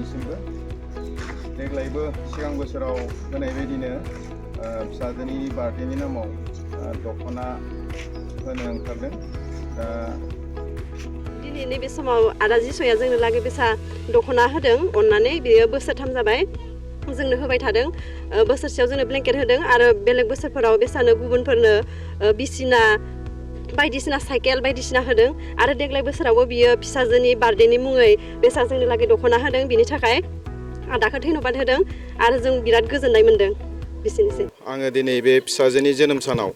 नोंथांनिसिमबो देग्लायबो सिगां बोसोराव होनाय बायदिनो फिसाजोनि बार्थडेनि नामाव दख'ना होनो ओंखारदों दा दिनै नैबे समाव आदा जिसया जोंनो लागै बेसा दख'ना होदों अननानै बेयो बोसोरथाम जाबाय जोंनो होबाय थादों बोसोरसेयाव जोंनो ब्लेंकेट होदों आरो बेलेग बोसोरफोराव बेसानो गुबुनफोरनो बिसिना बायदिसिना साइकेल बायदिसिना होदों आरो देग्लाय बोसोरावबो बियो फिसाजोनि बार्थडेनि मुङै बेसा जोंनो लागै दख'ना होदों बिनि थाखाय आदाखौ धन्यबाद होदों आरो जों बिराद गोजोननाय मोनदों बिसिनोसै आङो दिनै बे फिसाजोनि जोनोम सानाव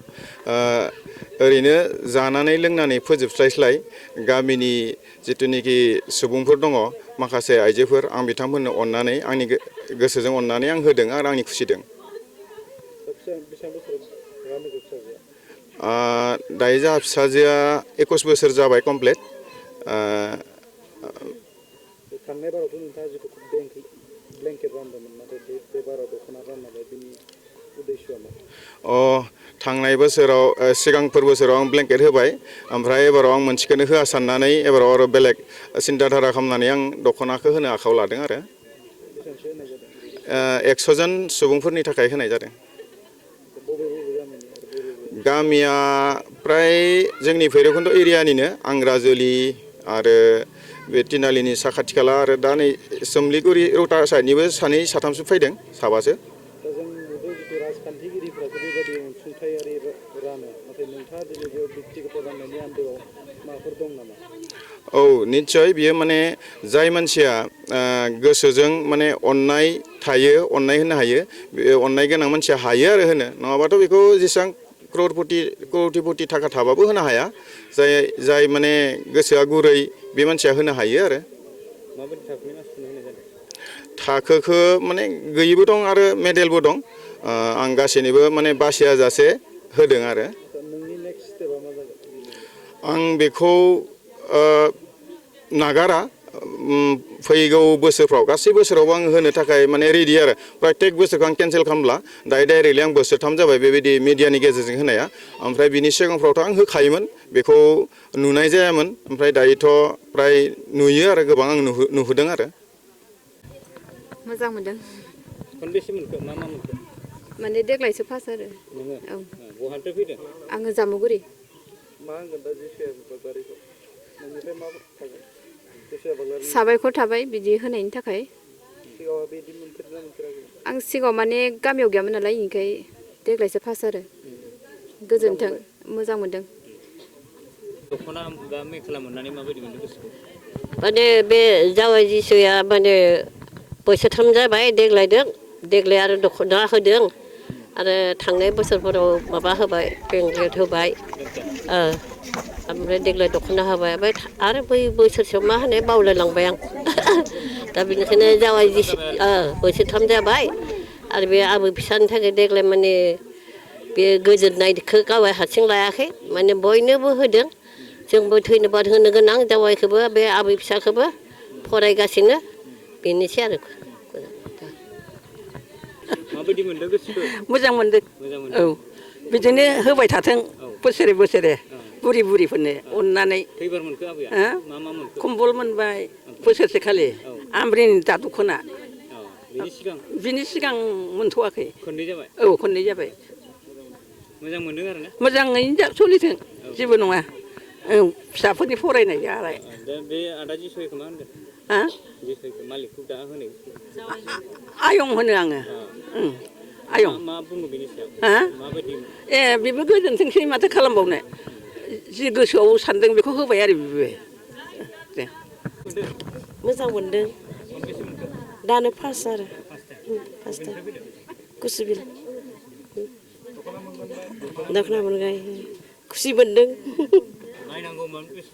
ओरैनो जानानै लोंनानै फोजोबस्लायस्लाय गामिनि जिथुनिखि सुबुंफोर दङ माखासे आइजोफोर आं बिथांमोननो अननानै आंनि गोसोजों अननानै आं होदों आरो आंनि खुसिदों दायो जोंहा फिसाजोआ 21 बोसोर जाबाय कमप्लिट थांनाय बारावथ' नोंथाङा जिथु ब्लेंकेट रानदोंमोन नाथाय बे बाराव दख'ना राननाय बेनि उद्देश्यआ मा थांनाय बोसोराव सिगांफोर बोसोराव आं ब्लेंकेट होबाय ओमफ्राय एबाराव आं मोनसेखौनो होआ साननानै एबाराव आरो बेलेग सिन्था धारा खालामनानै आं दख'नाखौ होनो आखायाव लादों आरो 100 जन सुबुंफोरनि थाखाय होनाय जादों गामिया प्राय जोंनि भैरबकुन्द एरियानिनो आंग्राजुलि आरो बे तिनालिनि साखाथि खाला आरो दा नै सोमलिगुरि रौता साइडनिबो सानै साथामसो फैदों साबासो जों नुदों जिथु राजखान्थिगिरिफ्रासो बेबायदि अनसुंथायारि रानो नाथाय नोंथाङा दिनै बेयाव व्यक्तिगत राननायनि आन्दोआव माबाफोर दं नामा औ निस्सय बियो माने जाय मानसिया गोसोजों माने अननाय थायो अननाय होनो हायो बे अननाय गोनां मानसिया हायो आरो होनो नङाबाथ' बेखौ जेसेबां क्रौरपति थाखा थाबाबो होनो हाया जाय माने गोसोआ गुरै बे मानसिया होनो हायो आरो माबायदि थाखोनि मानसिफोरनो होनाय जादों थाखोखौ माने गैयिबो दं आरो मेडेलबो दं आं गासैनिबो माने बासियाजासे होदों आरो नोंनि नेक्स्ट स्टेपआ मा जागोन आं बेखौ नागारा फैगौ बोसोरफ्राव गासै बोसोरावबो आं होनो थाखाय माने रेडि आरो प्रत्येक बोसोरखौ आं केन्सेल खालामला डाइरेक्टलि आं बोसोरथाम जाबाय बेबायदि मिडियानि गेजेरजों होनाया ओमफ्राय बिनि सिगांफ्रावथ' आं होखायोमोन बेखौ नुनाय जायामोन ओमफ्राय दायोथ' प्राय नुयो आरो गोबां आं नुहोदों आरो मोजां मोनदों खनबेसे मोनखो मा मोनखो माने देग्लायसो फार्स्ट आरो नोङो औ बहानिफ्राय फैदों आङो जामुगुरि मा होनगोन दा जिसुया बागलारिखौ नोंनिफ्राय मा थागोन जिसुया बागलारि साबायखर थाबाय बिदि होनायनि थाखाय सिगाङाव बिदि मोनफेरदोंना मोनफेराखै आं सिगाङाव माने गामियाव गैयामोन नालाय बेनिखाय देग्लायसो फार्स्ट आरो गोजोन्थों मोजां मोनदों दख'ना बा मेख्ला मोननानै माबायदि मोनदों गोसोखौ माने बे जावाय जिसुया माने बोसोरथाम जाबाय देग्लाय आरो दख'ना होदों आरो थांनाय बोसोरफोराव माबा होबाय ब्लेंकेट होबाय ओमफ्राय देग्लाय दख'ना होबाय ओमफ्राय आरो बै बोसोरसेयाव मा होनो बावलायलांबाय आं दा बेनिखायनो जावाय जिसु बोसोरथाम जाबाय आरो बे आबो फिसानि थाखाय देग्लाय माने बे गोजोननायखौ गावहाय हारसिं लायाखै माने बयनोबो होदों जोंबो धन्यबाद होनो गोनां जावायखौबो बे आबै फिसाखौबो फरायगासिनो बेनोसै आरो माबायदि मोनदों गोसोखौ मोजां मोनदों औ बिदिनो होबाय थाथों बोसोरे बोसोरे बुरिफोरनो अननानै खैबार मोनखो आबैया मा मा मोनखो कम्बल मोनबाय बोसोरसे खालि आमब्रिनि दा दख'ना बिनि सिगां मोनथ'वाखै खननै जाबाय औ खननै जाबाय मोजां मोनदों आरो ना मोजाङैनो सोलिथों जेबो नङा फिसाफोरनि फरायनाय जालाय दा बे आदा जिसयखौ मा होनगोन जिसयखौ मालिकखौ दा होनाय आयं होनो आङो आयं मा बुङो बेनि सायाव माबायदि बेबो गोजोनथोंसै माथो खालामबावनो जि गोसोआव सानदों बेखौ होबाय आरो बेबो दे मोजां मोनदों दानो फार्स्ट आरो फार्स्ट कुसुबिल दख'ना मोनबाय खुसि मोनदों नायनांगौमोन गोसो